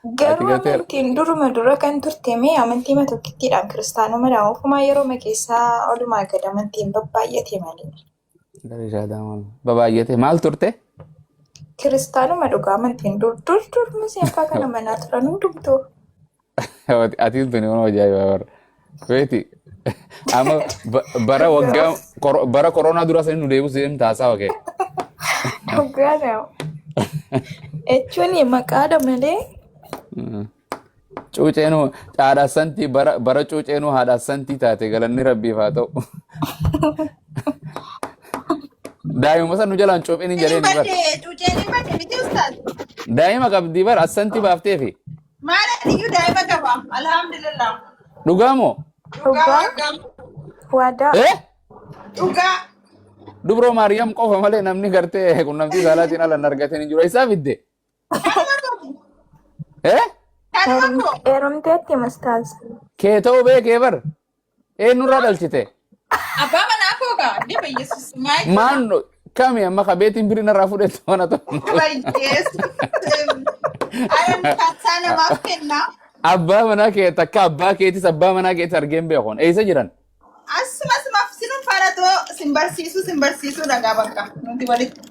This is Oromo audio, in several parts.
Ati Garuu gartee amantiin duruma dura kan turte mee amantii tokkittiidhaan kiristaanummaadhaan ofumaa yeroo keessaa olumaa gad amantiin babbaay'ate malee. Gara shaadaa maal babaay'ate maal turte? Kiristaanuma dhugaa amantiin dur dur dur miseenfaa kana manaa turan hundumtuu. Atiin tuni waan ajaa'ibaa bara. Beeti amma bara waggaa bara koronaa dura sanii nu deebisu deemta haasawa kee. Dhugaadha. Jechuun maqaadha malee. Cuuceenuu haadha santii bara bara cuuceenuu haadha santii taate, galanni rabbiif haa ta'u. Daa'ima san nu jalaan cuupheen hin jedheen bara. Badde, cuuceen hin badde miti, ustaaz. Daa'ima qabdii bara assantii baafteefi. Maal iyyuu daa'ima qaba. Alhamdulillah. Dhugaa moo? Dhugaa. Dhugaa. Waaqaa. Waadaa. Eh? Dhugaa. Dubroo Maariyaam qofa malee namni gartee qunnamtii saalaatiin ala hin argatin hin jiru. Isaa fidde? Kanuma koo. Eh? Kanuma koo. Heerumteetti, ustaaz. Kee ta'uu beekee bar. Eenyurraa dhalchite? Abbaa manaa koo gaa. Dhiba Yesuus. Maal? Maan kami amma kabeetiin birii narraa fudhette mana ta'u. Dhiba Yesuus. Ayan katsaa namaaf kennaa. Abbaa manaa kee takka abbaa keetis abbaa manaa keetis argeen beekon. Eessa jiran? Asuma asumaaf sinum faana sin barsiisuu sin barsiisuu dhagaa bakka nuti walitti.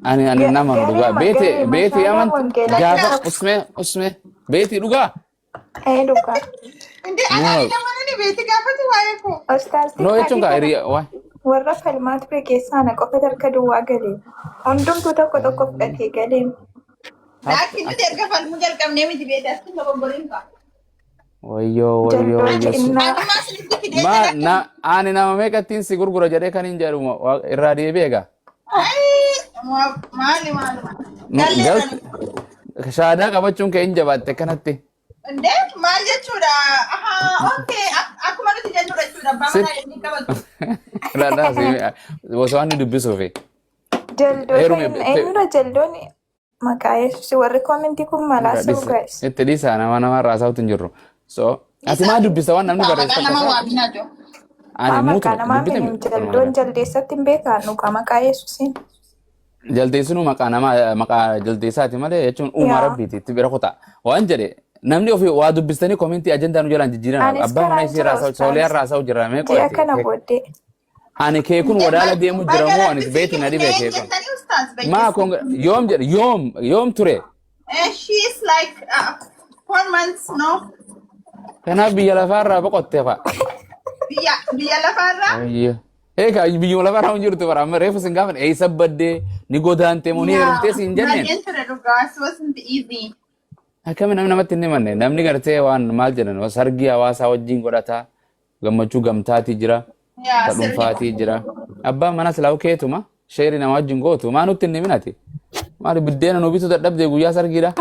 Ani nama nu dhugaa. Gareema Beeti gareema beeti shaadaa amanti wangeelaa gaafa keessa. usmee usmee beeti dhugaa. Ee, dhugaa. Inde anaani nama nani beeti gaafatu waa'ee koo. Ustaaz, No jechuun tiktaakii kaa kana hiriya waa. warra falmaa ture keessaa na qofa harka duwwaa galee. Hundumtuu tokko tokko fudhatee galee. Laakiin nuti erga falmuu jalqabnee miti beeti asitti dogoggoriin fa'a. Wayyoo wayyoo Jaldoon wayyoo. cinnaa. Anumaa sinitti fidee Ma jira. na ani nama meeqattiin si gurgura jedhee kan hin jedhu irraa deebi'e egaa. Ayi maali maali. Gallee. Galte shaadaa qabachuun kee hin jabaatte kanatti. Inde maal jechuudha? Ahaa, okay, akkuma nuti jennudha jechuudha. Abbaa manaa inni qabatu. Ilaalaa si osoo inni dubbisuufi. Jaldoota Heerume eenyudha jaldoon maqaa Yesuus? Warri commentii kun malaa sa'u, guys. Itti dhiisaa, nama namarraa haasa'utu hin jirru. So ati maa dubbista waan namni barreesse Maqaa nama takka? waaminaa jiru. Ani Maa muutu maqaa namaa dubbite minim jaldoon jaldeessatti hin beekan dhugaa maqaa Yesuusiin. Jaldeessinuu maqaa namaa maqaa jaldeessaati malee jechuun uumaa Yaa. rabbiiti itti bira kutaa. Waan jedhe namni ofii waa dubbistanii commentii ajandaa nu jalaan jijjiiran. Anis Abbaa manaa karaan isii jira, irraa sooliyaa ustaaz. irraa haasa'u jira mee Ji'a qo'ate. kana booddee. Ani keekun wadaala deemu jira moo ani beeti na dhibe keekun. Jettanii, ustaaz. Maa kun yoom jedhe, yoom yoom ture? She is like 4 months, no? Kanaaf biyya lafaarraa boqotte fa'a. Biyya lafaarraa? Egaa biyyuma lafaarraa hin jirtu bara amma reefu sin gaafan eessa baddee, ni godaante moo ni heerumtee siin jenneen. Baay'een ture dhugaa. It wasn't easy. Akkami namni namatti hin himanne? Namni gartee waan maal jedhan sargii hawaasaa wajjin godhata, gammachuu gamtaatii jira, Yaa ta sirrii. dhuunfaatii jira. Abbaan manaa silaa keetuma sheerii nama wajjin gootu maa nutti hin himinati? Maali biddeena nu bituu dadhabdee guyyaa sargiidha?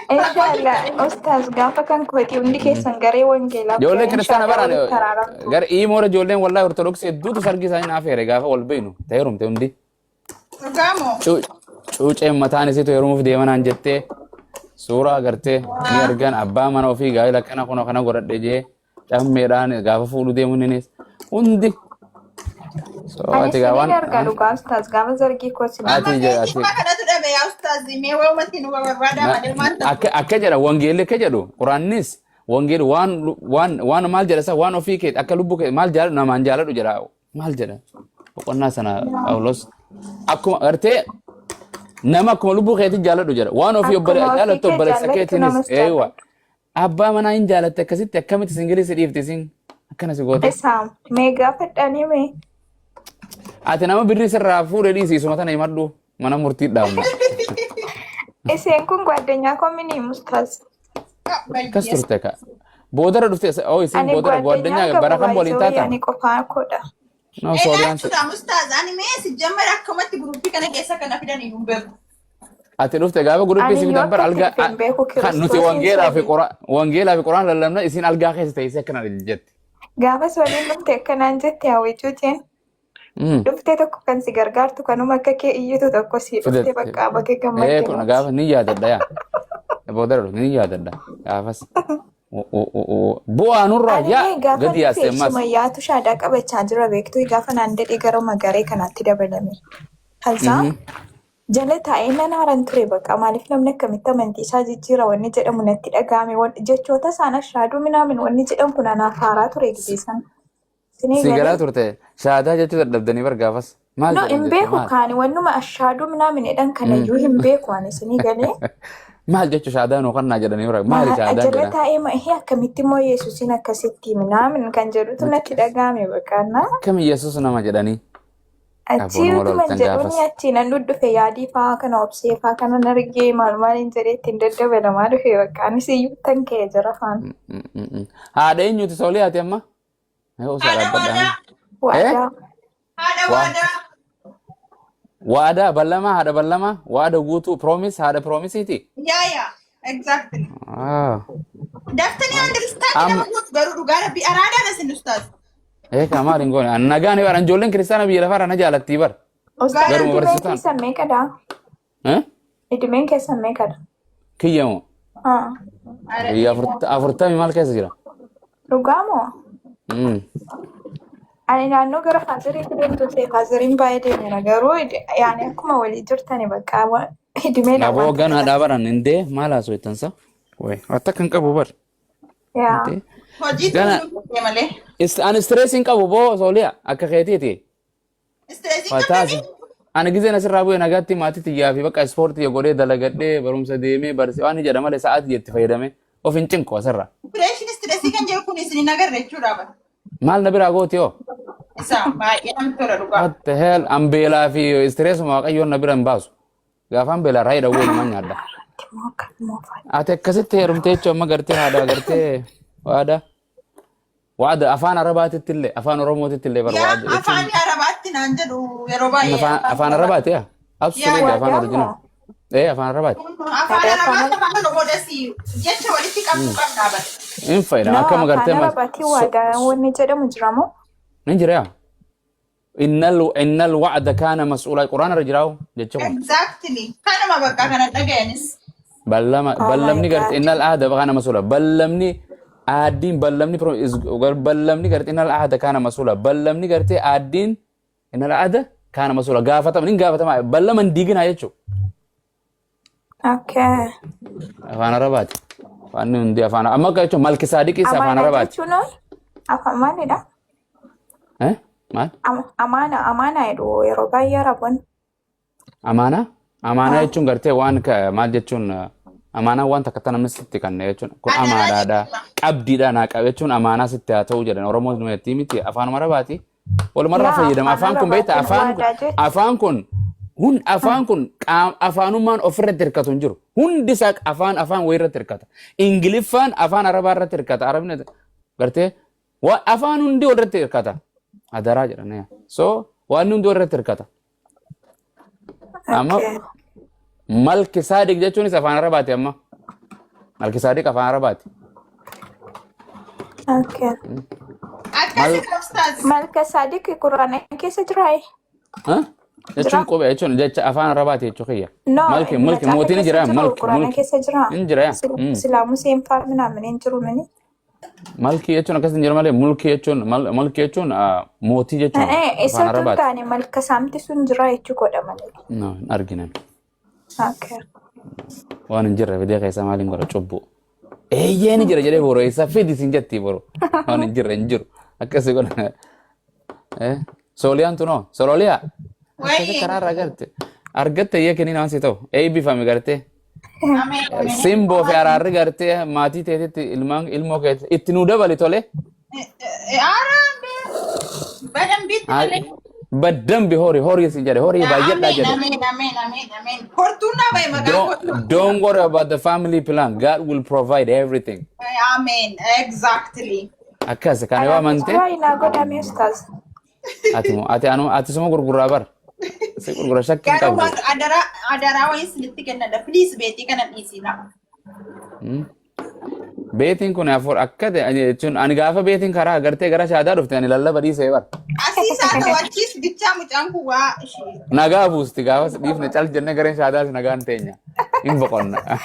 Inshallah, ustaaz, gaafa kan kooti hundi keessan garee wangeelaa Ijoollee kiristaana inshallah baraan walitti araaramtu. gara iimoora ijoolleen wallahi ortodoksii hedduutu sargii isaanii naaf heere gaafa wal beeynu ta'ee heerumte hundi. Dhugaa moo? Cuuceen mataan isiitu heerumuuf deemanaan jettee suuraa agartee ni argan abbaa mana ofii gaa'ela akkana kun kana godhadhe jee cammeedhaan gaafa fuudhu deemu innis hundi. So Ani ati gaa sinin waan arga dhugaa, ustaaz, gaafa zargii koo sin Ati Amma jedha beetii ati kuma kanatu dhabe yaa ustaazi. Mee waa'umatti nu barbaadaa malee maal ta'u? Akka jedha wangeelli, akka jedhu quraannis wangeelli waan waan waan maal jedha isa waan ofii kee akka lubbuu kee maal jaaladhu namaan jaaladhu jedha, maal jedha boqonnaa sana Phaawulos, akkuma gartee nama akkuma lubbuu keetii jaaladhu jedha, waan ofii Akkuma ofii jaalattu kee obboleessa jaallattu keetiinis namas eewa jaalladhu. Abbaa manaa hin jaalatte akkasitti akkamitti singilii si dhiifti isin akkana si goote? Isaam mee gaafadhaanii mee. Ati nama birrii sirraa fuudhee dhiisi, isuma tana himadhu, mana murtii dhaabna. Isheen kun gwaaddanyaa koo mini, ustaaz. Akkas turte ka. Boodara dhufte oo isin Ani boodara gwaaddanyaa gwaaddanyaa qabu bara kam waliin baay'isoo taatan? ani qofaa koodha. No sooriyaan si. Jechuudha ustaaz, ani mee si jammara akkamatti groupii kana keessa kana fidanii hin beeku. Ati dhufte gaafa groupii Ani si yoo fidan bara akkatti algaa dhufe hin beeku kan nuti kiristoosiin wangeelaa fi sobe. Wangeelaa fi quraan lallabna, isin algaa keessa teessee akkana jetti. Gaafas waliin dhufte akkanaan jette hawwicuutiin. Dhuftee tokko kan si gargaartu kanuma akka kee iyyitu tokko si dhuftee Fide. bakka bakka Ee gammadde kun nuti. gaafa ni yaadadha yaa. Boodara dhufte ni yaadadha gaafas. Bu'aa nurraa Ani yaa mee gaafa gadi dhufe yaastee ammas. Sumayyaatu shaadaa qabachaa jira beektu, gaafa naan dedhee gara magaree kanaatti dabalame. Kalsaa Jala taa'ee nan aaran ture bakka maaliif namni akkamitti amantii isaa jijjiira wanni jedhamu natti dhaga'ame. Jechoota isaan ashaaduu minaamin wanni jedhamu kun anaaf haaraa ture gisee sana. Isinii Si galaa galee? turte shaadaa jechuu dadhabdanii bar gaafas. Maal No, jedhan hin jette beeku maal? kaani wannuma ashaaduu minaamin jedhan kanayyuu hin beeku ani isinii galee. Maal jechu shaadaa nuu kannaa jedhanii bara maali shaadaan Jala jedhan? taa'ee ma'ee akkamitti immoo Yesuusiin akkasitti minaamin kan jedhutu natti dhaga'ame bakka na. Akkami Yesuus nama jedhanii? Achii Aboon wal utuman oltan jedhuun gaafas. achii nan dhudhufe yaadii faa kana obsee faa kanan argee maal maaliin jedhee ittiin daddabalamaa dhufe bakka anis iyyuu tan ka'e jira faan. Haadha eenyuti soolii haati amma? Mee osoo Haadha dhaabbadhaa. waadaa. Eh? Waadaa. Haadha Waa waadaa. waadaa ballamaa haadha ballamaa waada guutuu promise haadha promiseiiti. Yaa yaa. Exactly. Ah. Daftanii understand Amma nama gootu garuu dhugaa rabbi araadaan isin ustaaz. Eegaa maal hin goone? Ani nagaan bara ijoolleen kiristaana biyya lafaarra na jaalattii bara. Ustaaz Garuma idimeen barsiisaan. keessan meeqadha? Eh? Idimeen keessan meeqadha? Kiyya moo? Ah. Biyya 40 maal keessa jira? Dhugaa moo? Mm. Ani naannoo gara faazariitti deemtu ta'e faazariin baay'ee deemeera garuu yaani akkuma walii jirtani bakka idimeedhaan Aboo wanta ganaadhaa baran indee maal haasoo sa? Wai, wanta kan qabu bar. Yaa. Indee. Hojiitu Gana nu dhufee malee. Ani stress hin qabu boo sooliya akka keetiiti. Stressii Fataasi. qabdanii? Ani gizeen asirraa bu'ee nagaatti maatii tiyyaa fi bakka ispoortii godhee dalagadhee barumsa deemee barsi waan jedha malee sa'aatii itti fayyadamee of hin cinqu asirraa. Depression stressii kan jedhu kun isin hin agarre jechuudha bara. Maal na biraa gooti hoo? Isa baay'ee namatti tola dhugaa. What the hell? An beelaa fi stressuma waaqayyoon na bira hin baasu. Gaafaan beelaa raayii dhawwee ilmaan nyaadha. Immoo akka immoo faana. Ati akkasitti heerumtee jechuun amma gartee haadha gartee waada. Waada afaan Arabaatitti illee afaan Oromootitti illee Yaa barbaada jechuun afaan Arabaatti naan jedhu yeroo baay'ee afaan afaan afaan Arabaatti. Arabaati yaa. Yaa Absolutely afaan Waadaa original. moo? Ee afaan Arabaati. Afaan Aadaa afaan Arabaatti afaan Oromoodas jecha walitti qabdu qabnaa bara. Hin fayyada No, akkama afaan gartee mas Arabaatiin waadaa wanni jedhamu jira moo? ni jira yaa. Innal wa'da kaana mas'uulaa quraana irra jiraawu jecha kun. Exactly. Kanuma bakka kana dhagayanis. Ballama Oh my ballamni garte God. innal ahda kaana mas'uula ballamni aaddiin ballamni ballamni garte innal ahda kaana mas'uula ballamni garte aaddiin innal ahda kaana mas'uula gaafatama ni gaafatama ballama hin diiginaa jechuudha. Okay. Afaan Arabaati. Afaan hundi afaan amma akka jechuun malki saadiqis afaan Amaanaa Arabaati. jechuun afaan maalidha? Eh? Maal? Amaana amaanaa jedhu yeroo baay'ee Araboonni. Amaanaa? Amaanaa Ah. jechuun gartee waan maal jechuun amaanaa waan takka tana namni sitti kanne jechuun kun Adaraa amaanaadha jechuudha. qabdiidha naa qabe jechuun amaanaa sitti haa ta'u jedhan Oromoon nu jettii miti afaan Arabaati. Walumarraa Laa fayyadama afaan afaan kun beektaa Arabaatiin afaan waadaa jechuun. afaan kun hun afaan kun afaanummaan ofirratti hirkatu hin jiru. Hundi isaa afaan afaan wayii irratti hirkata. Ingiliffaan afaan Arabaa irratti hirkata. Arabni gartee afaan hundi walirratti hirkata. Adaraa jedhan. So waan hundi walirratti hirkata. Amma Okay. Malki Saadiq jechuunis afaan Arabaati amma. Malki Saadiq afaan Arabaati. Okay. Akkasii ustaaz. Malka Saadiq quraana keessa jiraa? Huh? Jechuun Jira? qubee jechuun jecha afaan Arabaati jechuu kiyya. No, Malki mulki macaafa mootiin keessa jira jiru malki quraana mulki keessa jira. hin jira yaa. Silaa Museen faa minaamin hin jiru mini. Malki jechuun akkas hin jiru malee mulki jechuun malki jechuun mootii jechuun Isa afaan utuu hin Arabaati. taane malka saamti sun jira jechuu godha malee. No, hin arginan. Okay. Waan hin jirre fidee keessaa maaliin godha cubbuu. Eeyyee ni jira jedhee boru eessa fidi siin jetti boru. Waan hin jirre hin jiru. Akkasii godha. Eh, Sooliyaan tunoo Sololiyaa. Akkasii Wayii. karaarra agarte. Argatte iyyee kenniin waan si ta'u. Eebbifame gartee. Ameen ameen. Simboo fi araarri gartee maatii teetitti ilmaan ilmoo keetti itti nuu dabali tole. Aaraan badambiitti malee. Baddambi horii horii si jedhe horii baay'adhaa Ameen jedhe. ameen ameen ameen ameen. Hortuun naa bahe maqaan Don't, don't worry about the family plan. God will provide everything. Ameen exactly. Akkas kana yoo Anaafis amante du'aa naa godhame ustaaz. ati moo ati anu ati suma gurguraa bar. Si gurgura shakki hin Garuu qabdu. waan adaraa adaraa wayii isinitti kennadha. Please beetii kana dhiisina. Beetiin kun afur akka ta'e ani jechuun ani gaafa beetiin karaa agartee gara shaadaa dhufte ani lallaba dhiisee bar. Asiis haa ta'u achiis bichaa mucaan kun waa ishee. Nagaa buusti gaafas dhiifne cal jennee gareen shaadaas nagaan teenya. Hin boqonna. Ani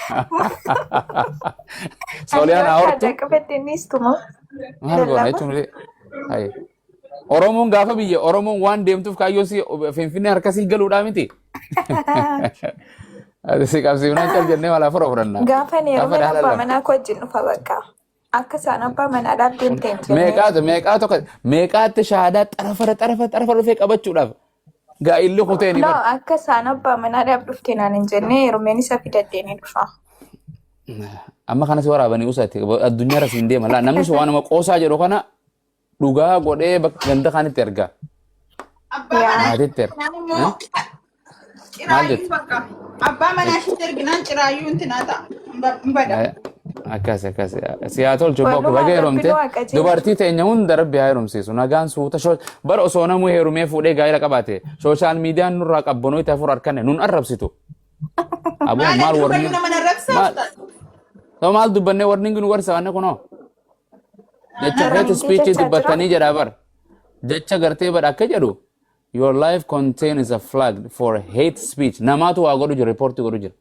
Sooliyaan yoo haa hortu. shaadaa qabadde ni istuma. Maal goona Lallaba. jechuun hayi. Oromoon gaafa biyya Oromoon waan deemtuuf kaayyoo si Finfinnee harkasii galuudhaa miti. Ati si qabsiifnaan cal jennee walaa fura fudhanna. Gaafa ni Gaafa heerume dhaala abbaa lama. manaa koo wajjin dhufa bakka. Akka isaan abbaa manaadhaaf deemte hin jenne. Meeqaatu meeqaatu akka meeqaatti shahaadaa xarafara xarafa xarafa dhufee qabachuudhaaf gaa'illi kuteeni No, bar. akka isaan abbaa manaadhaaf dhufte naan hin jenne heerumeen isa fidaddee ni dhufa. Amma kanas waraabanii usaati addunyaa irra siin deema laa namni sun waanuma qoosaa jedhu kana dhugaa godhee bakka ganda kaanitti erga. Abbaa Yaa. manaa Maatitti erga. erginaan immoo Maal ciraayyuu jette? bakka. Abbaa manaa ishiitti erginaan ciraayyuu intinaa ta'a. Hin bada. Akkas akkas. Si haa tolchu bokku Walumaa baga rabbi heerumte nu haa qajeelchu. Dubartii teenya hunda rabbi haa heerumsiisu. Nagaan suuta bara osoo namuu heerumee fuudhee gaa'ela qabaate social mediaan nurraa qabbanoo itti hafuur harkanne nun arrabsitu. Aboo Maal maal ati warni dubayyuu nama narrabsaa maal ustaaz? so maal dubbannee warni nu gorsa wanni kunoo jecha hate Warning speech jechaa jira. dubbattanii jedha bar jecha gartee bar akka jedhu your life contains a flag for hate speech namaatu waa godhu jira report godhu jira.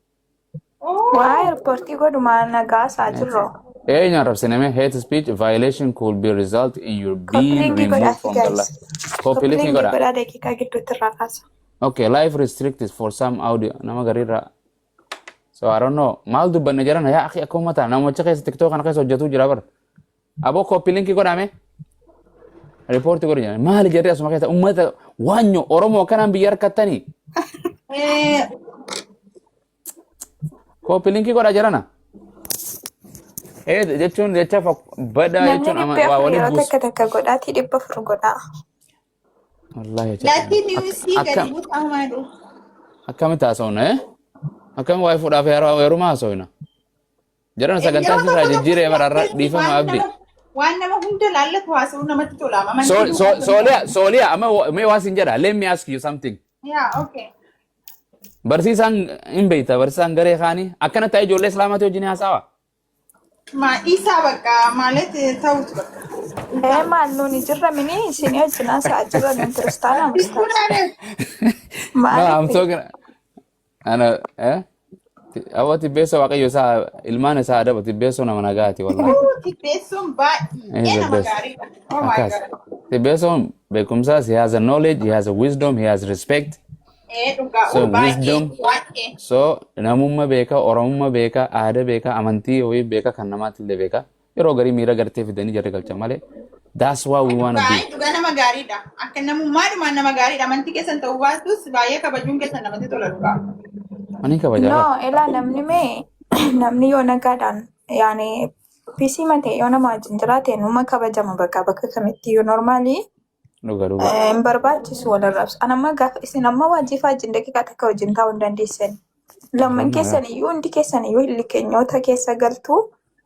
Waa airportii godhumaa nagaa isaa jirru. Eenyu arrabsiname hate speech violation could be result in your being Copy link removed godhaati from the guys. live. Copy Copy link link godha. godhaa daqiiqaa gidduutti irraa kaasa. Okay, live restricted for some audio. Nama gariirraa. So I don't know. Maal dubbanne jedhan yaa akhi akka uummata namicha keessa TikTok kana keessa hojjetu jira bar. Aboo copy link godhame. Report godhu jedhan. Maali jedhee asuma keessa uummata waanyo Oromoo akkanaan biyya harkattanii. Copy link godha jedhana. Eh jechuun jecha badaa Namni jechuun dhibbi waa afur waliin yeroo buusu. takka takka godhaatii 400 godhaa. Wallahi jecha Laatiin niwusii gadi akkam buusaa maalu. Akkamitti haasofna eh? Akkami waa'ee fuudhaaf heerumaa haasofna? Jedhan sagantaa Yeroo sirraa tokko tokko jijjiiree bararra dhiifama waan abdi. nama waan nama hunda laallatu haasa'uu namatti tola. Amantii duukaa tolaa. Sooliya Sooliya amma mee waa sin jedha, let me ask you something. Yaa, okay. Barsiisaan hin beekta, barsiisaan garee kaanii akkana ta'e ijoollee islaamatii wajjin haasawa. Ma dhiisaa bakka maalet ta'utu bakka. Ee maal nuuni jirra mini isin wajjin haasa'aa jirra nun kiristaanaa ustaaz. Fuudhaalee. No, I'm Maaliif? talking ana eh Awwa tibbeessa waaqayyo isaa ilmaan isaa adaba tibbeessoo nama nagaati wallahi. Tibbeessuun baay'ee He's the nama best. gaariidha. Oh my Akkas. God. Tibbeessoon beekumsaas, he has a knowledge, he has a wisdom, he has respect. Ee dhugaa So baay'ee wisdom. baay'ee. So namummaa beeka, Oromummaa beeka, aadaa beeka, amantii wayii beeka, kan namaatti illee beeka. Yeroo garii miira gartee fidanii jarri galchan malee. That's what we wanna be. Baay'ee dhugaa nama gaariidha. Akka namummaadhumaan nama gaariidha. Amantii keessan ta'uu baatus baay'ee kabajuun keessan namatti tola dhugaa. Ani kabajaa No, bara. ilaa namni mee namni yoo nagaadhaan yaani pisii matee yoo nama wajjin jiraate numa kabajama bakka bakka kamitti iyyuu normaalii Dhuga dhuga. hin barbaachisu wal arrabsu. Ani amma gaafa isin amma waajjii wajjin daqiiqaa takka wajjin taa'uu hin dandeessan. Lamman keessan iyyuu hundi keessan iyyuu hillikeenyoota keessa galtu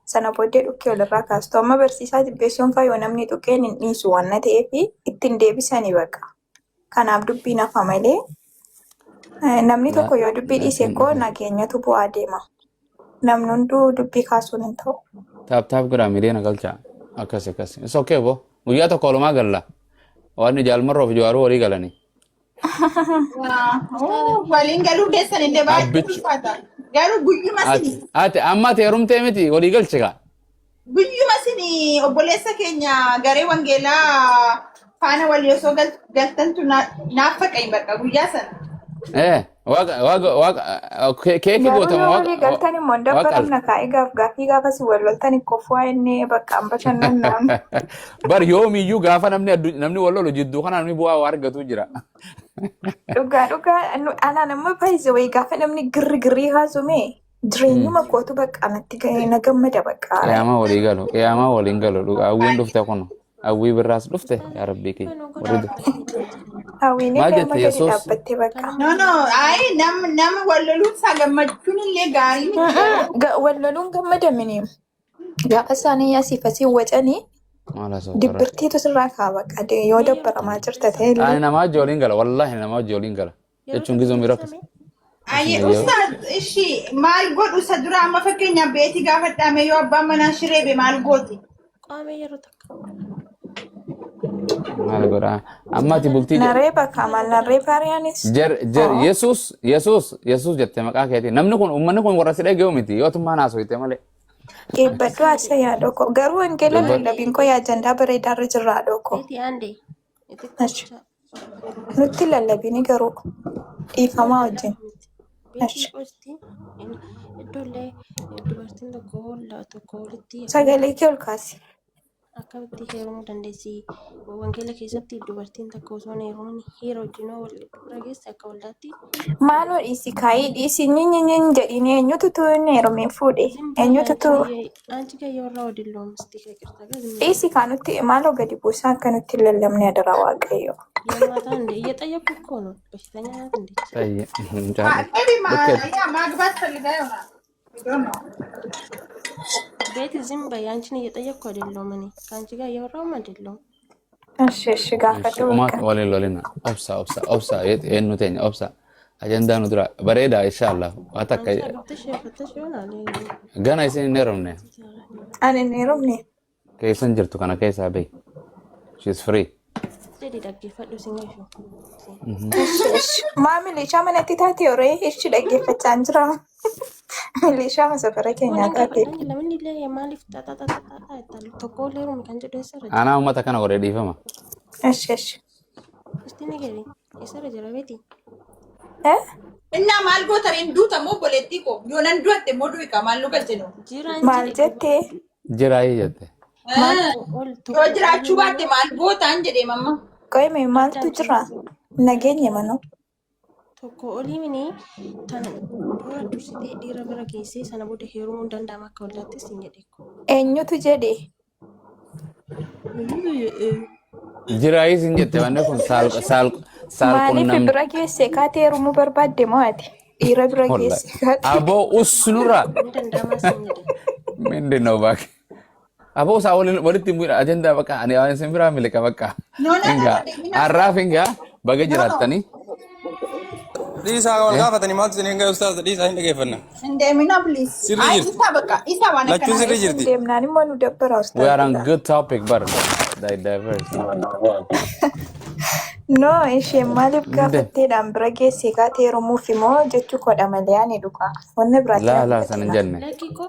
sana booddee dhukkee walirraa kaastu. Amma barsiisaa tibbeessuun faa yoo namni tuqeen hin dhiisu waan na ta'eef ittiin deebisanii baqa. Kanaaf dubbiin hafa malee namni tokko yoo dubbii dhiise koo nageenyatu bu'aa deema. Namni hunduu dubbii kaasuun hin ta'u. Tap tap godhaa miliyoona galchaa. Akkas akkas. It's okay bo. Guyyaa tokko walumaa galla. Waan jaalmarroof jawaaruu walii galanii. Waliin galuu keessan illee baay'ee Abbichu. ulfaata. Garuu guyyuma Ati sini ati amma ati heerumtee miti walii galchi kaa. guyyuma sini obboleessa keenya garee wangeelaa faana walii osoo galtantu naaf faqayin bakka guyyaa sana. Eh waaqa waaqa waaqa keekii Garuu gootama yoo waaqa walii galtan immoo hin waaqa dabbaramna kaa'ee gaaf gaaffii gaafa si wal loltan koffuu inni bakka an bashannannaan. Bar yoomiyyuu gaafa namni namni wal lolu jidduu kana namni bu'aa waa argatu jira. Dhugaa dhugaa anaan amma baay'ee wayii gaafa namni girri girrii haasume jireenyuma kootu bakka natti ga'ee na gammada bakka. Qiyaamaa walii galu qiyaamaa waliin galu dhugaa hawwiin dhufte kun hawwii birraas dhufte yaa rabbii kiyya warri Hawwiin Maal illee jette amma gadi Yesuus? dhaabbattee bakka. No, no, ayi nama wal loluun isaa gammachuun illee gaarii miti. Wal loluun gammadamini. Gaafa isaanii asiif asii wacanii Maal haasa'u dibbirtiitu sirraa ka'a bakka yoo dabbaramaa jirta ta'e Ani illee. namaa wajji waliin gala wallaahi namaa wajji waliin gala jechuun gizoo miira akkas. Ayi ustaaz ishi maal godhu isa dura amma fakkeenyaaf beetii gaafadhaame yoo abbaan manaa shireebe maal gooti? Qaamee yeroo takka. Maal godhaa amma ati bultii Narree bakka maal narree baariyaanis. Jer jer Yesuus Yesuus Yesuus jette maqaa keetiin namni kun uummanni kun warra si dhaga'u miti yoo tummaan haasofte malee. Eebbadhu haasa yaadoo koo. Garuu wangeela Dubbadhu. lallabiin koo ajandaa bareedaarra jirra haadhoo koo. Beetii aandee. Xixiqqoo Ashi. ብቻ Nutti lallabini garuu dhiifamaa wajjin. Beetii Ashi. qosti iddoollee dubartiin tokko tokko olitti Sagalee kee ol kaasi. Akkamitti heerumuu dandeessi? Wangeela keessatti dubartiin takka osoo hin heerumin dhiira wajjin wal bira geesse akka waldaatti. Maaloo dhiisi kaayii dhiisi nyinyi jedhiin eenyutu tu hin heerumin fuudhe ዝም በይ eenyutu አንቺ tu አንቺ ጋር እያወራሁ አይደለሁም። እስቲ ከይቅርታ ጋር ዝም በይ። dhiisi kaa nutti maaloo gadi buusaa akka nutti hin lallabne adaraa waaqayyo. የማታ እንደ እየጠየኩ እኮ ነው። በሽተኛ ናት እንዴ? Tayyee. Mucaan Maybe dhukkee. ያ ማግባት ፈልጋ ይሆናል። We don't know. ቤት ዝም በይ። አንቺን እየጠየኩ አይደለሁም። እኔ ከአንቺ ጋር እያወራሁም አይደለሁም። እሺ እሺ gaafadhu Uma bakka. waliin lolina. Obsa, obsa, obsa. Eenyu teenya obsa. Ajandaa nu dura bareeda inshallah. Waa takka አንቺ አግብተሽ ፈተሽ ይሆናል። gana isin hin heerumne Ani hin heerumne. keessan jirtu kana keessaa bahi. She is free. Jedhi dhaggeeffadhu sin gaishu. እሺ እሺ. Maa milishaa manatti taate horee ishi dhaggeeffachaa hin jira. Milishaa masafara keenyaa Waan taate. gaafadhan lamni illee maaliif xaxaxaxaxaa itti tokko heerume kan jedhu eessarra jira? Anaa uummata kana godhee dhiifama. እሺ እሺ. Isti ni gadi eessarra jira beeti? Eh? እና maal goota reen duuta moo obboleettii koo yoo nan du'atte immoo du'i kaa maal nu galchinu? Jira Maal jedhe jettee? Jiraayii jette. ol Yoo tokko jiraachuu baatte maal gootaan jedhee mamma. Qoyme maaltu jira? Nageenya manuu. Tokko olii mini tan dura dursitee dhiira bira geessee sana booda heerumuun danda'ama akka waldaattis hin jedhe. Eenyutu jedhe? Jiraayii sin jette wanni kun saal saal saal Maaliif qunnam. bira geesse kaatee heerumuu barbaadde moo ati? Dhiira bira Wallahi. geesse kaatee. Aboo usnurra. Hin danda'amas hin jedhe. ምንድን ነው እባክህ? Aboo isaa walitti hin bu'in ajandaa bakka ani waan isin biraa miliqa bakka. No, no, no, Hingaa deemina. har'aaf hingaa baga No, no. jiraattanii. Dhiisaa wal gaafatanii maaltu isin hin ustaas dhiisaa hin dhageeffanna. Hin deemina please. Sirrii Ay jirti. isaa bakka isaa waan Lachuu akkanaa. sirrii jirti. Deemnaan immoo nu dabbara We are on ustaazidha. good topic bar. Diverse. No, isheen maaliif Nde. gaafatteedhaan bira geesse kaatee heerumuuf immoo jechuu kodha malee ani dhugaa. Wanni biraatti Laa na laa sana hin fudhatina. jenne. Lakki koo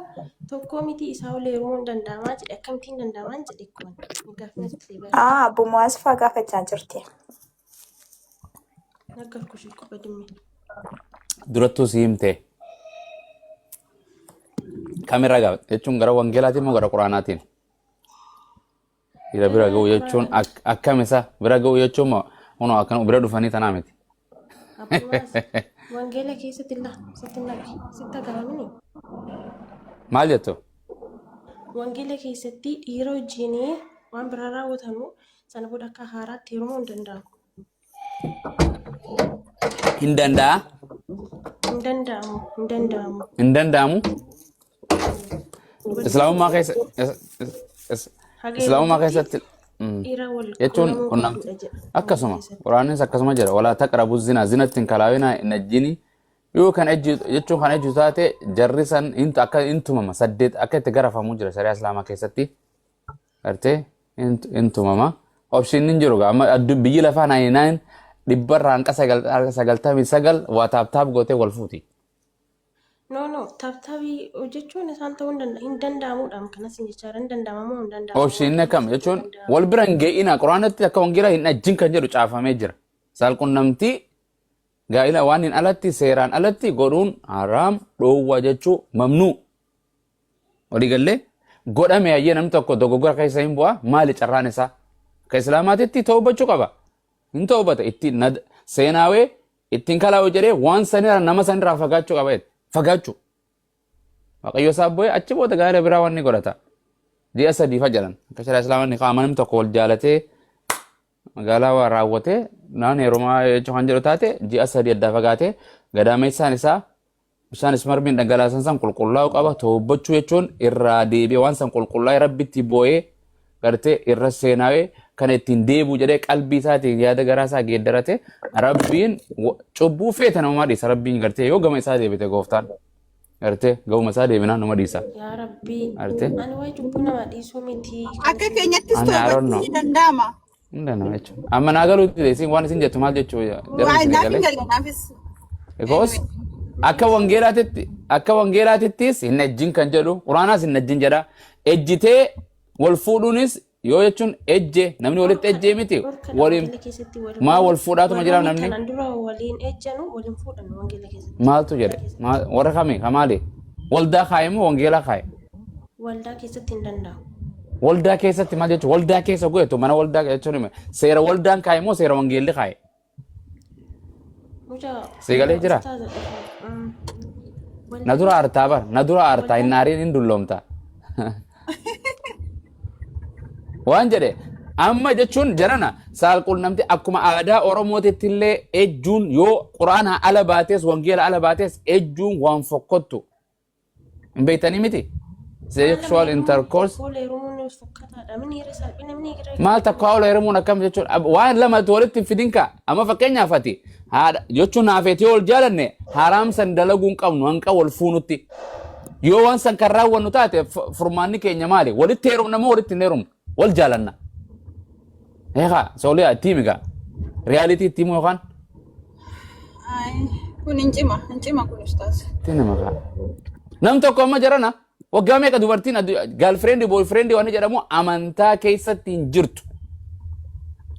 tokko miti isaa ol heerumuun danda'amaa jedhe akkamittiin danda'amaan jedhe kun gaafni sitti bara. Aa, abbumaa asfaa gaafachaa jirti. Naggarkush qofa dimme. Durattuu si himte. Kamirraa gaafate jechuun gara wangeelaatiin moo gara quraanaatiin? Dhiira bira Gara ga'u jechuun quraanaatiin. Akkam isa bira ga'u jechuun moo kunoo akkan bira dhufanii tanaa miti. Abbumaas wangeela keessatti illaa sitti naqe sitti agaramini. Maal jettu? Wangeela keessatti dhiira wajjin waan biraa raawwatamu sana booda akka haaraatti heerumuu hin danda'amu. Hin danda'a? Hin danda'amu, hin danda'amu. Hin danda'amu? Dubartiin Islaamummaa tokko keessa haga Islaamummaa heerumtutti keessatti dhiira wal jechuun quunnamuu qunnamti qabdudha jedha wangeela akkasuma keessatti. quraannis akkasuma jedha walaa taqrabu zinaa zinatti hin kalaawinaa hin ajjini yoo kan ejju jechuun kan ejju taate jarri san akka hin tumama saddeet akka itti garafamuu jira shari'aa islaamaa keessatti gartee hin tumama option hin jiru amma biyyi lafaa 99 dhibbarraa hanqa 99 waa tap tap gootee wal fuuti. No, tap tapii hojjechuun isaan ta'uu hin danda'amudha. Kanas hin jechaa hin danda'amamoo hin danda'amu. Option akkam Wangeela keessatti jechuun danda'ama. Wal bira hin ge'ina quraanatti akka wangeelaa hin ajjin kan jedhu caafamee jira. Saalqunnamtii gaa'ila waan hin alatti seeraan alatti godhuun haraam dhoowwa jechuu mamnuu. Walii gallee godhame hayyee namni tokko dogoggora keessa hin bu'a maali carraan isaa? Akka islaamaatitti toobachuu qaba. Hin toobata ittiin seenaawee ittiin kalaa'u jedhee waan sanirraa nama sanirraa fagaachuu qaba jette. Fagaachuu. Waaqayyo isaa bu'ee achi booda gaa'ela biraa waan ni godhata. Ji'a 3 fa jedhan. Akka shari'aa islaamaa ni qaama namni tokko wal jaalatee magaalaa waa raawwatee naan heerumaa jechuu kan jedhu taate ji'a 3 addaa fagaatee gadaameessaan isaa bishaan ismarmiin dhangalaasan san qulqullaa'uu qaba. Toobbachuu jechuun irraa deebi'ee waan san qulqullaa'ee rabbitti boo'ee gartee irra seenaawee kana ittiin deebi'u jedhee qalbii isaatiin yaada garaa isaa geeddarate rabbiin cubbuu feete namumaa dhiisa rabbiin gartee yoo gama isaa deebite gooftaan gartee gama isaa deebinaan nama dhiisa. Yaa Rabbii, Gartee ani waa'ee cubbuu nama dhiisuu miti kan Akka isin keenyattis ani I don't toobachuun know. ni danda'ama. Hin danda'amu jechuudha. Amma naa galuutti isin waan isin jettu maal jechuu jarri Waa isin naaf hin galee. galle naafis. Because akka wangeelaatittis hin ejjin kan jedhu quraanaas hin ejjin jedha. Ejjitee wal fuudhuunis Yoo jechuun ejje namni walitti Dhorkadha. ejjee miti Dhorkadha waliin wangeela keessatti maa wal fuudhaatuma jira warroonni namni kanaan dura waliin ejjanu waliin fuudhan wangeela keessatti. maaltu jedhe warra kami kamaali waldaa kaaye moo wangeela kaaye? Waldaa keessatti hin danda'amu. Waldaa keessatti maal jechuun waldaa keessa goetu mana waldaa jechuun hime seera waldaan kaaye moo seera wangeelli kaaye? Mucaa Siigalee jira? ustaaza dhufa. Na dura aartaa bar na dura aartaa hin aariin hin dulloomta. Waan jedhe amma jechuun jarana saalqunnamti akkuma aadaa Oromootitti illee ejjuun yoo quraana ala baates wangeela ala baates ejjuun waan fokkottu. Hin beektanii miti? Sexual intercourse. Kola heerumuun fokkataadha. Namni hira salphina namni hira. Maal takka ola heerumuun akkam jechuun waan lamatu walitti hin fidin kaa. Amma fakkeenyaaf ati haadha jechuun naafeetii ol jaalanne haraam san dalaguu hin qabnu hanqa wal fuunutti. Yoo waan san kan raawwannu taate furmaanni keenya maali? Walitti heerumna moo walitti hin heerumnu? Wal jaalanna. Eegaa sooliyaa itti himi gaa. Riyaalitii itti himu yookaan Ay, kun hin cima, hin cima kun ustaaz. itti hima gaa. Nam tokko amma jarana waggaa meeqa dubartiin girlfriend boyfriend waan jedhamu amantaa keessatti hin jirtu.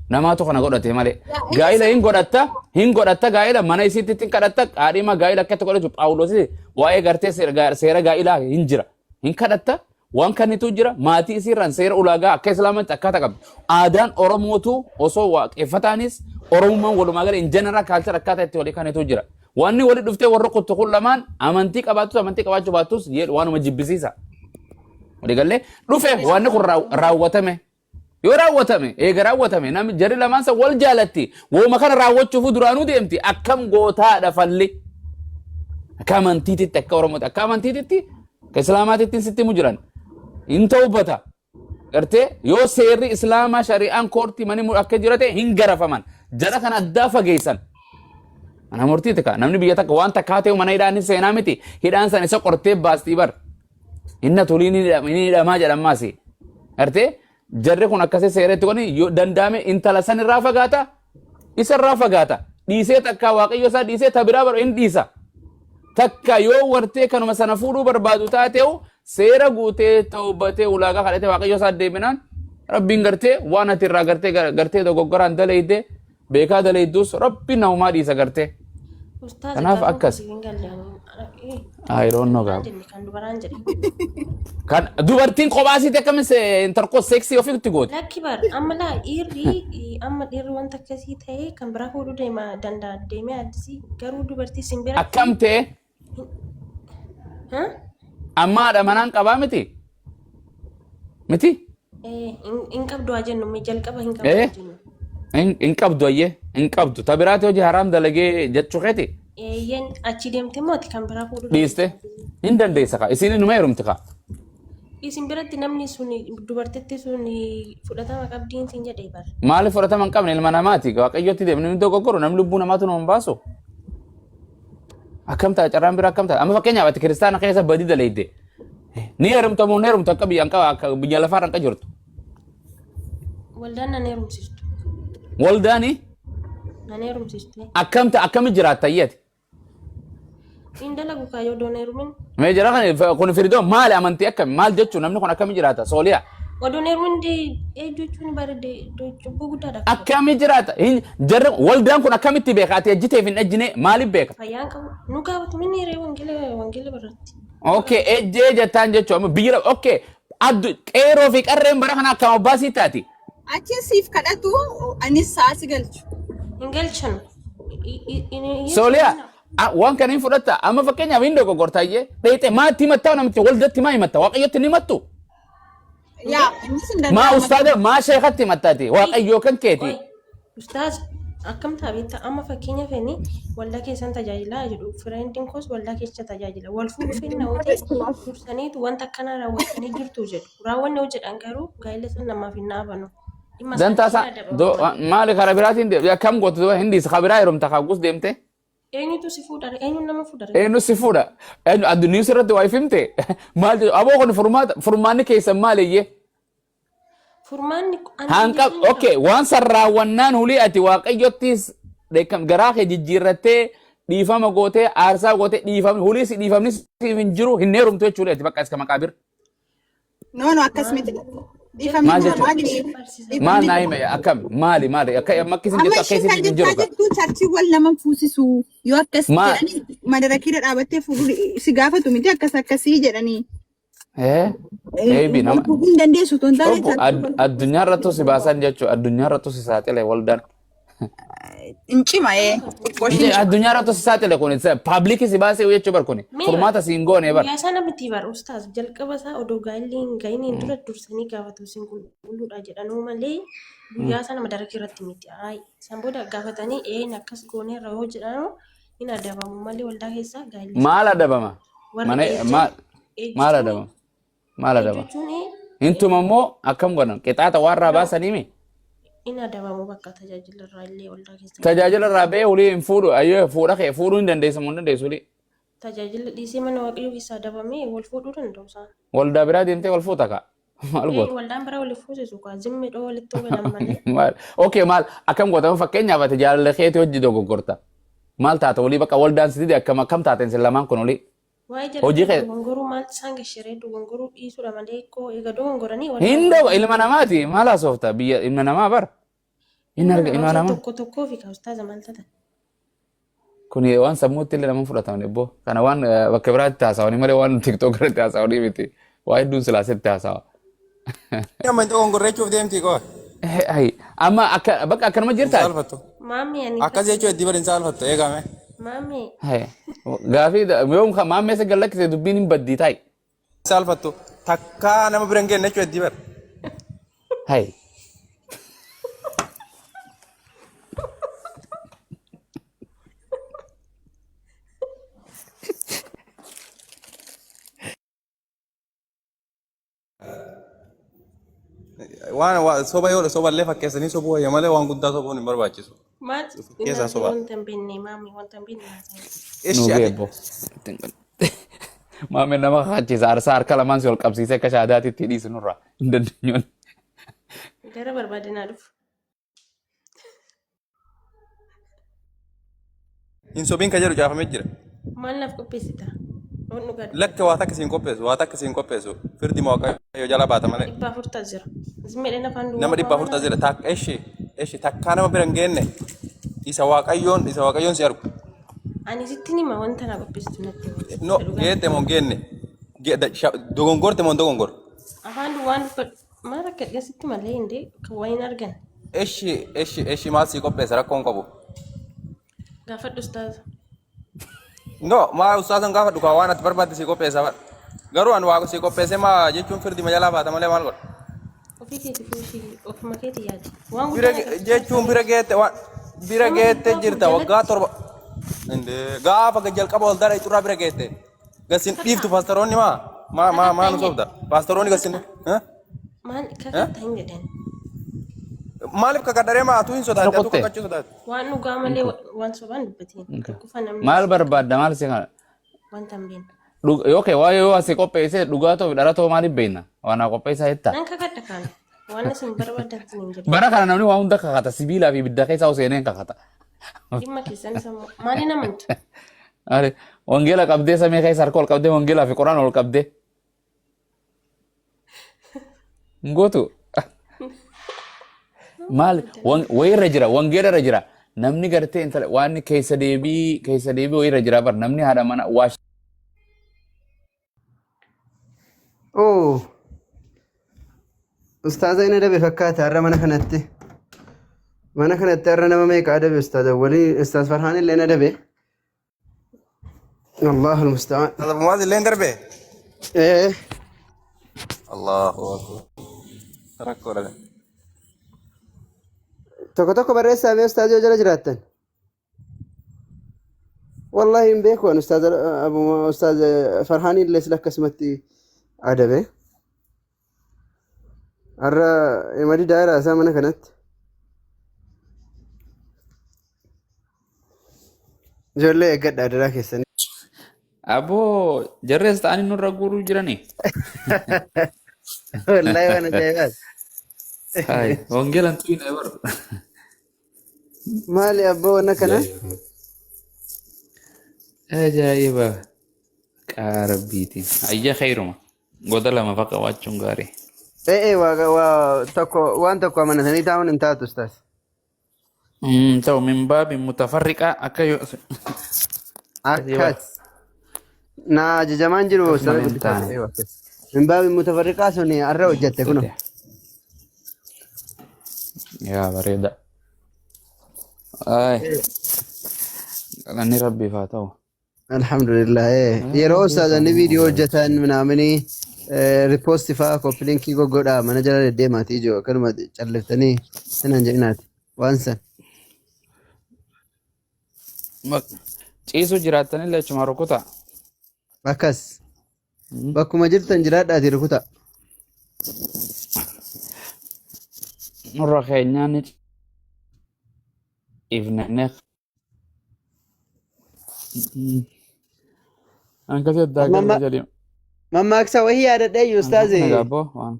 Namaatu kana godhate malee. Gaa'ila hin godhatta, hin godhatta gaa'ila mana isiitti hin kadhatta, qaadhima gaa'ila akkatti godhatu Phaawulos waa'ee gartee seera gaa'ilaa hin jira. Hin kadhatta, waan kanitu jira, maatii isiirraan seera ulaagaa akka islaamatti akkaataa qabdi. Aadaan Oromootu osoo waaqeffataanis Oromummaan walumaa gala in general culture akkaataa itti walii kanitu jira. Wanni wali dhuftee warra kuttu kun lamaan amantii qabaattus amantii qabaachuu baattus waanuma jibbisiisa. Waliigallee dhufe wanni kun raawwatame. Yoo raawwatame eega raawwatame namni jarri lamaan san wal jaalatti wooma kana raawwachuuf duraanuu deemti akkam gootaadha falli. Akka amantiititti akka Oromootti akka amantiititti akka Islaamaatitti sitti himu jiran hin ta'ubbata. Gartee yoo seerri Islaamaa shari'aan koortii mani akka jirate hin garafaman jara kana addaa fageessan. Mana murtiiti kaa namni biyya takka waan takkaa ta'e mana hidhaan seenaa miti hidhaan san isa qortee baastii bar. Inna tolii ni hidhamaa jedhamaasi. Gartee jarri kun akkasii seeratti godhani yoo danda'ame intala san irraa fagaata isa irraa fagaata dhiisee takka waaqayyo isaa dhiisee ta biraa baru hin dhiisa. Takka yoo wartee kanuma sana fuudhuu barbaadu taate'u seera guutee tawbatee ulaagaa kadhatee waaqayyo isaa deebinaan rabbiin gartee waan ati irraa gartee gartee dogoggoraan dalayde beekaa dalaydus rabbiin namumaa dhiisa gartee. Ustaaza Kanaaf gaafa akkas. hojii hin galle I don't know maal gaaf. jenne kan dubaraan jedhe. Kan dubartiin kophaa isiitti akkamiin intercourse seksii ofiitti gooti. Lakki bar amma laa dhiirri amma dhiirri wanta akkasii ta'ee kan biraa fuudhuu deema danda'a deemee addisii garuu dubartii isin biratti. Akkam ta'e Ha? amma haadha manaan qabaa miti? Miti? Hin qabdu haa jennu mee jalqaba hin qabdu Eh? haa jennu. Hin qabdu ayyee hin qabdu. Ta biraati hojii haraam dalagee jechuu keeti Eeyyeen achi deemte immoo ati kan biraa fuudhuu dhiiste hin dandeessa kaa. Isiin inuma heerumti kaa. Isin biratti namni sun dubartitti sun fudhatama qabdiin sin jedhee bara. Maaliif fudhatama hin qabne ilma namaati. Waaqayyotti deemni inni dogoggoro namni lubbuu namaatu nama hin baasu. Akkam ta'a carraan biraa akkam ta'a. Amma fakkeenyaaf ati kiristaana keessa badii dalayde. Ni heerumta moo hin heerumtu akka biyya akka biyya lafaarra hin jirtu. Waldaan nan heerumsiistu. Waldaani Nan heerumsiistu. akkam ta'a akkami jiraatta iyyati. Hin dalagu kaayyoo odoon heerumin. Mee jara kan kun firidoo maali amantii akkami maal jechuun namni kun akkami jiraata sooliyaa. Odoon heerumin jechuun bareede cubbuu guddaadha. Akkami jiraata hin jarri waldaan kun akkamitti beeka ati ejjiteef hin ejjine maaliif beeka. Fayyaan qabu. Nu gaafatu minni hiree wangeela wangeela barratti. Okay ejjee jettaan jechuun amma biyya okay addu qeeroo fi qarreen bara kana akkam abbaa sii taati. Achiin siif kadhatu anis sa'a si galchu. Hin galchanu. Sooliyaa waan kana hin fudhatta amma fakkeenyaaf hin dogoggortaayyee dheexee maatti himattaa namitti waldatti maa himatta waaqayyotti ni himattu. Yaa innis hin Maa danda'amu. ustaada maa sheekatti himattaati waaqayyoo kan keeti. Ustaaz akkam ta'a beektaa amma fakkeenya feeni waldaa keessan tajaajilaa jedhu friendiin koos waldaa keessa tajaajila wal fuudhu fenna yoo ta'e dursaniitu wanta akkanaa raawwatanii jirtu jedhu raawwanne yoo jedhan garuu gaa'ela san namaaf hin dhaabanu. Dhimma Dantaa isaanii isaa adabamu. maali karaa biraatiin akkam gootu duba hindi isa kabiraa heerumta kagus deemte Eenyutu si fuudha? Eenyuun nama fuudha? eenyu si fuudha eenyu addunyaa irratti waa ifimte maal jedhu aboo kun furmaata furmaanni keessan maal iyyee Furmaanni ani hanqa jechuun okay waan san raawwannaan hulii ati waaqayyottis dheekkam garaa kee jijjiirrattee dhiifama gootee aarsaa gootee dhiifamni hulii si dhiifamni siif hin jiru hin heerumtu jechuudha ati bakka iska maqaabir. No, no, akkas miti. Dhiifamni Maal jira jechuudha? maali? Barsiisa. Maal Dhiifamni naa jira. hime akkam maali maali akka amma akka isin Amma jettu akka ishiin isin kan hin jiru jechaa ka. jirtu charchii wal nama fuusisu yoo akkas Maal jedhanii madarakiirra dhaabattee fuudhu si gaafatu miti akkas akkasii jedhanii. eh eebi Wal nama fuudhuu hin dandeessu otoo hin taane obbo charchii wal addunyaa irrattu si baasan jechuudha addunyaa irrattu si saaxile waldaan. hin cima ee xiqqoo isheen cima. Addunyaa irrattu si saaxile kun paablikii si baasee jechuu bar kun Mee furmaata si hin goone bar. guyyaa sana miti bar ustaaz jalqaba isaa odoo gaa'illi hin ga'iniin dura dursanii gaafatu isin qulqulluudha jedhanuu malee guyyaa sana madaraka irratti miti. Ayi isaan booda gaafatanii een akkas gooneerra yoo jedhanu hin adabamu malee waldaa keessaa gaa'illi Maal adabama? warra Mana ejjan maal maal ejjituun adabama? Maal adabama? ejjuun Hin tumammoo akkam godhan qixaaxa waan irraa baasanii mi? hin adabamu bakka tajaajila irraa illee waldaa keessa. Tajaajila irraa ba'ee olii hin fuudhu ayyoo fuudha kee fuudhuu hin dandeessu moo hin dandeessu olii. Tajaajila dhiisee mana waaqayyoo keessaa adabamee wal fuudhuu danda'u isaan. Waldaa biraa deemtee wal fuuta kaa. Maal Ee, goota? waldaan biraa waliif fuusisu kaa zimmi dhoo walitti galan malee. Maal okay maal akkam goota fakkeenyaaf ati jaalala keetii hojii dogoggorta. Maal taata olii bakka waldaan si dide akkam akkam taateen sin lamaan kun olii. Waa'ee Hojii jalqaba kee dogongoruu maal isaan gashiree dogongoruu dhiisuudha malee koo eega dogongoranii waldaa hin dogo ilma namaati maal haasofta biyya ilma namaa bar. Hin ilma arga ilma namaa namaa. tokko tokkoo fi kaustaa maal tatan. Kuni waan sammuutti illee nama fudhataman ebboo. Kana waan bakka biraatti haasawanii malee waan tiktook irratti haasawanii miti. Waa hedduun silaasitti haasawa. Amma hin dogongorreechuuf deemti koo. Ayi amma akka bakka akkanuma Hin jirtaa? saalfattu. Maammi ani Akkas jechuu heddii bari hin saalfattu eegame. Maammi Gaafii yoom maammee isa gallakkise dubbiin hin baddii taa'i. Hin saalfattu. Takkaa nama bira hin geenne jechuu heddii bari. Hayi. Waan soba yoo soba illee fakkeessanii sobuu wayya malee waan guddaa sobuun hin barbaachisu. Maal Keessaa soba. wanta hin beekne maammi wanta hin beekne haasa'e. Nuu Ishi ati geebbo. Maameen nama kakachiisa aarsaa harka lamaan si ol qabsiisee akka shaadaatti itti dhiisu nurraa hin dandeenyuun. Gara barbaadinaa dhufu. Hin sobiin ka jedhu caafamee jira. Maal naaf qopheessita? Waan dhugaa Lakka waa takka siin qopheessu waa takka siin qopheessu firdi waaqayyo jala baata malee. 400 jira. Zimmeedhaan afaan duwwaa Nama 400 jira takka eshi eshi takkaa nama bira hin geenne isa waaqayyoon isa waaqayyoon si argu. Ani sitti hima wanta na qopheessitu natti himi. No geette moo hin geenne dogongorte moo hin dogongorre. Afaan duwwaan dubbadhu. Maal akka sitti malee hindee kan waa hin argan. Eshi eshi eshi maal sii qopheessa rakkoon qabu. Gaafadhu ustaaza. No maa ustaazan gaafa dhugaa waan ati barbaadde sii qopheessa bara. Garuu ani waa sii qopheesse maa jechuun firdi majalaa baata malee maal godha. Ofii keeti fuushii ofuma keeti yaadi. Waan Bira guddaa na jechuun bira geette waan bira Nama geette 400 jirta waggaa jalatti. 7. Indee gaafa jalqaba waldaa dhaqxurraa bira geette. Gasin dhiiftu paastaroonni maa maa maa maa nu sobda paastaroonni gasin. Maal kakattaa hin jedhan. Maaliif kakadharee maa atuu hin sodaate atuu Soqotte. kakachuu sodaate. Waan dhugaa malee waan sobaan dubbatiin. Tokkoffaa namni Maal barbaadda maal si kana? wanta hin beekne. Yookiin waa yoo asii qopheessee dhugaa ta'uu fi dhara ta'uu maaliif beekna? Waan naa qopheessaa jettaa? Nan kakadha kaana. Waan isin barbaadan isin hin jedhu. Bara kana namni waa hunda kakata sibiilaa fi ibidda keessaa seenee kakata. Dhimma keessan sammuu. Maaliin amantu? Ari wangeela qabdee samii keessa harka ol qabdee wangeelaa fi qoraan ol qabdee. Hin gootu. Maal wayirra jira wangeela irra jira namni gartee intala waan keessa deebii wayirra jira bar namni haadha mana waa Oh, ustaaza inni adabe fakkaata har'a mana kanatti. Mana kanatti har'a nama meeqa adabe ustaaza? Walii ustaaz Farhaan illee adabe. Allahu almusta'an. Muwaaz illee darbe. Eh, Allahu akbar. Rakkoodha. Tokko tokko barreessaa mee ustaaza yoo jala jiraattan. Wallahi hin beeku ani ustaaza Abu ustaaz Farhaan illee sila akkasumatti adabe. Har'a imadi daa'ira isaa mana kanatti. Ijoollee eeggadha adaraa keessanii. Aboo jarrees ta'anii nurra guuruu jiranii. Wallahi waan ajaa'ibaati. Hai, wangeelan tuyin bar. Maali abboo wanna kana? Ajaa'iba. Qaarabbiitiin. Ayya khayruma. Goda lama faqa waachuun gaarii. Ee waa tokko waan tokko amanatanii taa'uun hin taatu ustaas. Ta'u min baabi mutafarriqaa akka yoo Akkas. Na ajajamaan jiru Akkasuma ustaas hin guddisaa taane. ta'e akkas. Min baabi mutafarriqaa sun har'a hojjette kuno. Yaa bareeda. Ay, galanni rabbiif haa ta'u. Alhamdulillah. Yeroo ustaazonni viidiyoo hojjetan minaamini riipoosti fa'aa koppilinkii goggodhaa mana jala deddeemaati ijoo akkanuma calliftanii sinan jedhinaati waan san. Ciisuu jiraattanillee achuma rukuta. Akkas. Bakkuma jirtan jiraadhaati rukuta. Nurra keenyaa ni ciifnee. Akkasii addaa galma jedhi. Mammaaksa wahii yaadadhee iyyuu ustaazi. Nagaabboo waan.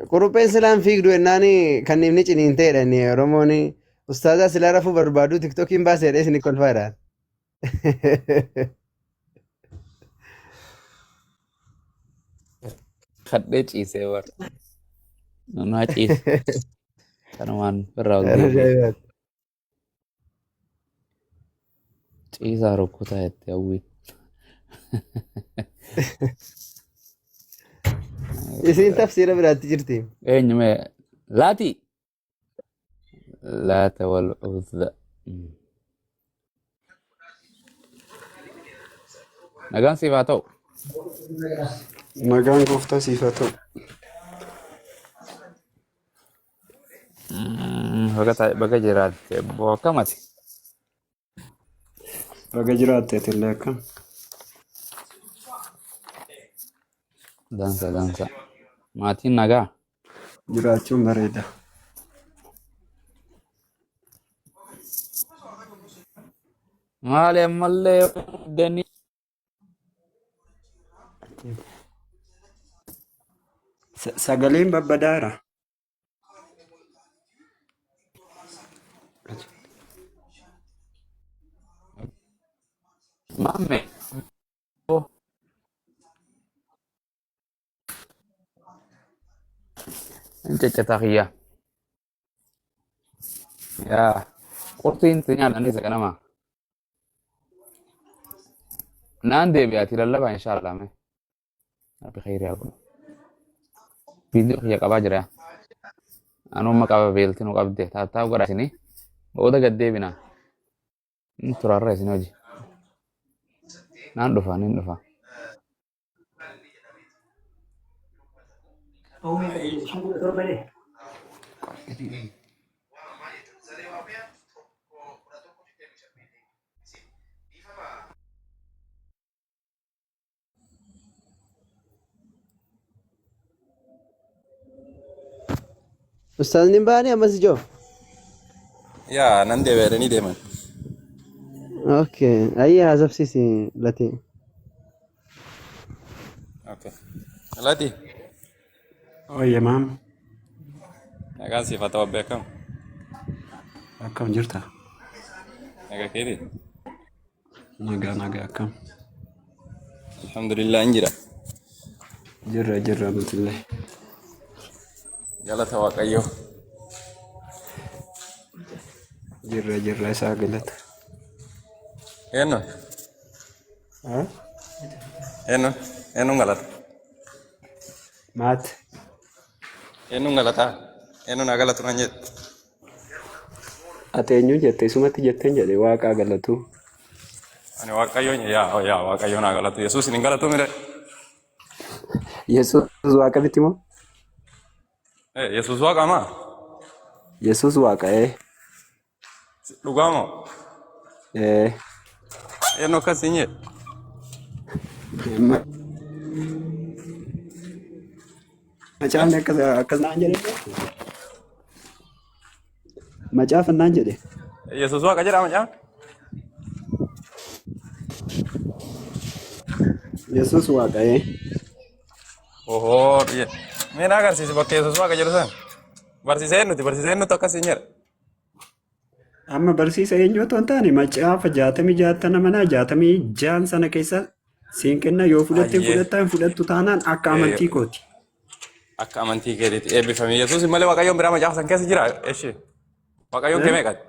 Qurupheen silaan fiigdu jennaan kan inni ciniintee jedhani Oromoon ustaazaa silaa rafuu barbaadu tiktokiin baasee jedhee isin kolfaadha. Kadhee ciisee bara. Naa ciise. Kanumaan birraa ol deebi'e. Ciisaa rukkutaa jette hawwiin. Isiin tafsiira biraatti jirti. Eenyu mee? Laati. Laata wal uzza. Nagaan siif haa ta'u. Nagaan gooftaa siif haa ta'u. Baga jiraatte boo akkamati? Baga jiraatte atillee akkam? Dansa dansa. Maatiin nagaa? Jiraachuun bareeda. Maali ammallee danii Sagaleen babbadaara. Maamme. Hin ciccitaa kiyya. Yaa qurxiin si nyaadhaan isa ganama. Naan deebi'aati lallabaa inshaallah mee. Rabbi khayrii haa godhu. Viidiyoo kiyya qabaa jira. Anuma qaba beelti nu qabde taattaa godha isinii. Booda gad deebina. Hin turarra isin hoji. Naan dhufa nin dhufa. Ustaazni hin baane ammas ijoo. Yaa nan deebi'a jedhanii deeman. Okay. Ayyee haasofsiisi Latii. Okay. Lati Oye maam, nagaan siif haa ta'u abbee akkam? akkam jirta? Nagaa keeti? Nagaa nagaa akkam? Alhamdulillah hin jira. Jirra jirra nutillee. Galata Waaqayyoo. Jirra jirra isaa galata. Eenyuun? Ha? Eenyuun? Eenyuun galata? Maat Eenyuun galataa? Eenyuun haa galatu naan jedhe? Ati eenyu jette isumatti jetteen jedhe waaqaa galatu. Ani Waaqayyoon yaa yaa Waaqayyoon haa galatu. Yesuus hin galatu mire. Yesuus waaqa miti moo? Eh, Yesuus waaqa maa? Yesuus waaqa ee. Dhugaa moo? Ee. Eenyu akkas siin jedhe? Macaafni akkas akkas naan jedhe. Macaafa naan jedhe. Yesuus waaqa jedhaa macaa? Yesuus waaqa ee. Ohoo dhiyee. Mee na agarsiisi bakka Yesuus waaqa jedhu san. Barsiisee eenyuti? Barsiisee eenyutu akkas siin jedha? Amma barsiisa eenyu otoo hin taane macaafa jaatamii jaattana manaa jaatamii jaan sana keessa siin kenna yoo fudhatte Ayyee. fudhattaa hin fudhattu taanaan akka amantii kooti. Akka amantii keetiitti eebbifame. Yesuus malee Waaqayyoon biraa macaafa san keessa jira. Eshi. Waaqayyoon kee meeqati?